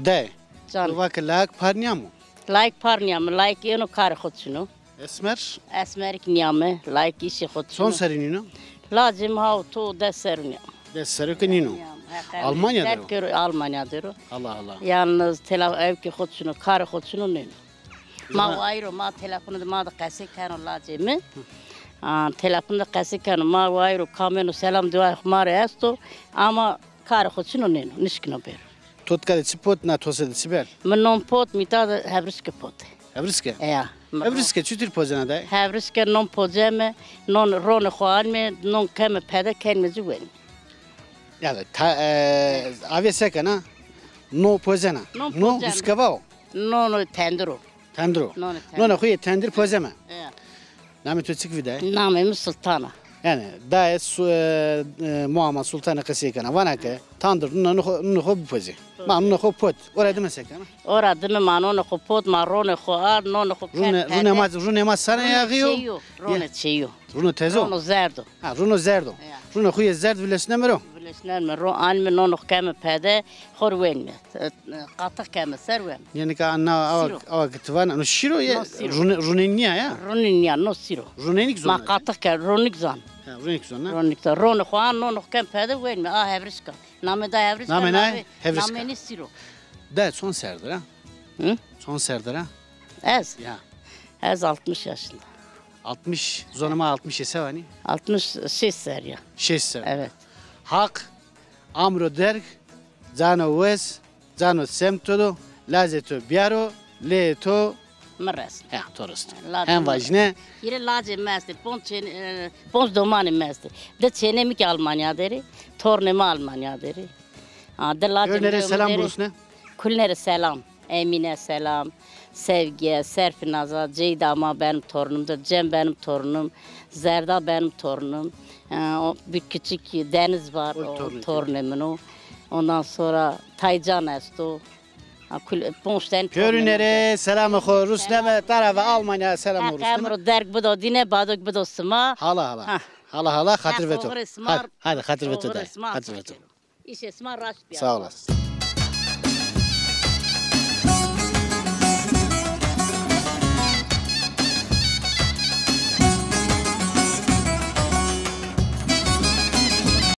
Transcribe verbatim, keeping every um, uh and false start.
De. Can. Tu va ke layek par nîyamo? Layek par nîyame, layek êno karê xo çino. Esmer? Esmer kî nîyame, layek îşê xo çino. Çond serrî nîno? Lacê mi ha to des serrî nîyame. Des serrî ke nîno. Nîyame. Almanya der o? Almanya der o. Allah Allah. Yalnız tela-, ewkê xo çino, karê xo çino nêno. Ma wayîr o, ma telefon de ma de qesey keno lacê mi. A, telefon de qesey keno, ma wayîr o, kamêno selam duayê xo ma rê esto. Ama karê xo çino nêno, nişkîno bêro. To tika de çi pot, na tose de çi bel? Mi non pot, mi ta de hevrişke pot. Hevrişke? Eya. Hevrişke çutir pocena de? Hevrişke non poceme, non ronê xo anme, non keme pede kenme ci wenme. Yani ta, e, avê se kena? No pocena. Non pocena. No uskeva o? No, no, tendir o. Tendir o. Nonê tendir. Nonê xo yê tendir poceme. E. Namê to çik vî daye? Namê mi Sultan a. Yani daye su, e, e, Muhammed Sultan'e qesey kena. Vana ke tandir nunê xo, nunê xo bipozê. Ma nunê xo pot. Ora dime se kena? Ora dime ma nonê xo pot, ma ronê xo ard, nonê xo kerd pede. Runê, runê ma, runê ma sare ya ğîyo? Çêyo, ronê çêyo. Runo tezo? Runo zerdo. Ha, runo zerdo. Ya. Runo xo yê zerd vilesneme ro? Vilesneme ro, anme nonê xo keme pede, xo rê wenme. E, e, qatix keme ser wenme. Yanî ke na awa, awa ke ti vana, no şîro ye, rune, rune nîya ya? Rune nîya, no sîro. Runenik zon. Ma qatix ke, ronik zon. Ha, runenik zon, ha? Ronik zon. Ronê xo an, nonê xo kem pede wenme. A hevrişka. Name da hevrişka. Name ne? Hevrişka. Name ne sîro. De çond serdir ha? Hı? Çond serdir ha? Ez? Ya. Ez altmış yaşında. Altmış, zonê ma altmış ê se vanî? Altmış şeş ser ya. Şeş ser. Evet. Haq, amro derg, cano wes, cano semto do, lazê to biyaro, lê to mi resno. Ya, to resno. Hem vajine. Hîrê lacê mi estê, ponc çên-, e, ponc domanê mi estê. Di çênê mi ki Almanya derê, tornê mi Almanya derê. A, di lacê mi. Kulnere selam burusne. Kulnere selam. Emine selam, Sevgiye, Serfinaza, Ceyda ama benim torunumdur, Cem benim torunum, Zerda benim torunum. E, o bir küçük Deniz var, o torunê min o. Ondan sonra Taycan esto. Ha, kul-, ponc tane torunum. Pêrune rê selamê xo rusneme, tarafê Almanya selam rusneme. Heq emro derg bido dîne, badok bido sima. Hala hala. Hala hala, xatir veto. Hadi, hadi, xatir veto de. Xatir veto. Îşê sima raşt bîya. Sağ olasın.